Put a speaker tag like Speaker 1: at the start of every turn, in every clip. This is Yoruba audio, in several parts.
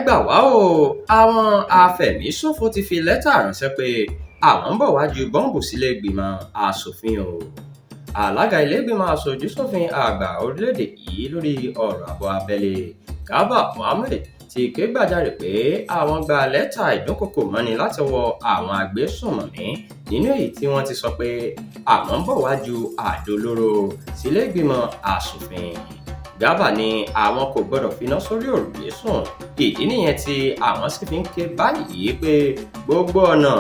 Speaker 1: Gbà wá o, àwọn afẹ̀míṣòfò ti fi lẹ́tà ránṣẹ́ pé àwọn ń bọ̀ wá ju bọ́ǹbù sílé-ìgbìmọ̀ asòfin o. Alága ilé-ìgbìmọ̀ aṣojúṣòfin àgbà orílẹ̀-èdè yìí lórí ọ̀rọ̀ ààbò abẹ́lé, Garba Mohammed, ti ké gbàjarè pé àwọn gba lẹ́tà ìdúnkookò mọ́ni látọwọ́ àwọn agbésùnmọ̀mí, nínú èyí tí wọ́n ti sọ pé àwọn ń bọ̀ wá ju àdó olóró sílé-ìgbìmọ̀ asòfin. Garba ní àwọn kò gbọdọ̀ finá sórí òrùlé sùn, ìdí nìyẹn tí àwọn sì fi ń ké báyìí pé gbogbo ọ̀nà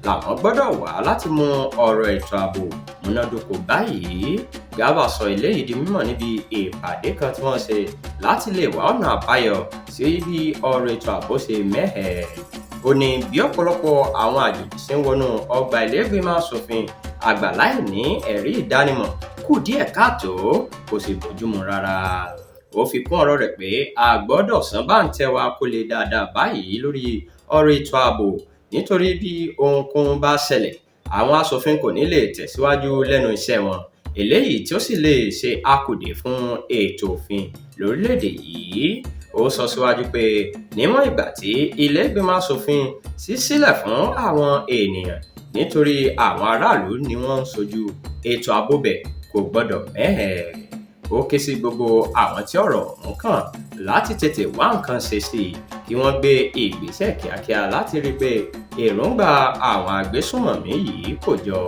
Speaker 1: làwọn gbọdọ̀ wá láti mú ọ̀rọ̀ ètò ààbò múnádóko báyìí. Garba sọ eléyìí di mímọ̀ níbi ìpàdé kan tí wọ́n ṣe láti lè wá ọ̀nà àbáyọ sí bí ọ̀rọ̀ ètò ààbò ṣe mẹ́hẹ. Ó ní bí ọ̀pọ̀lọpọ̀ àwọn àjòjì ṣe ń wọnú ọgbà ilé-ìgbìmọ̀ asòfin àgbà láì ní ẹ̀rí ìdánimọ̀ kù díẹ̀ káàtó, kò sì bójúmu rárá. Ó fi kún ọ̀rọ̀ rẹ̀ pé a gbọ́dọ̀ sán bàǹtẹ́ wa kó lè dáadáa báyìí lórí ọ̀rọ̀ ètò ààbò, nítorí bí ohunkóhun bá ṣẹlẹ̀, àwọn asòfin kò ní lè tẹ̀síwájú lẹ́nu iṣẹ́ wọn, eléyìí tí ó sì lè ṣe akùdé fún ètò òfin lórílẹ̀-èdè yìí. Ó sọ síwájú pé níwọ̀n ìgbà tí ilé-ìgbìmọ̀ asòfin ṣí sílẹ̀ fún àwọn ènìyàn, nítorí àwọn aráàlú ni wọ́n ń ṣojú, ètò ààbò bẹ̀ kò gbọdọ̀ mẹ́hẹ. Ó ké sí gbogbo àwọn tí ọ̀rọ̀ ọ̀hún kàn láti tètè wá nǹkan ṣe sí i, kí wọ́n gbé ìgbésẹ̀ kíákíá láti rí i pé èròǹgbà àwọn agbésùnmọ̀mí yìí kò jọ.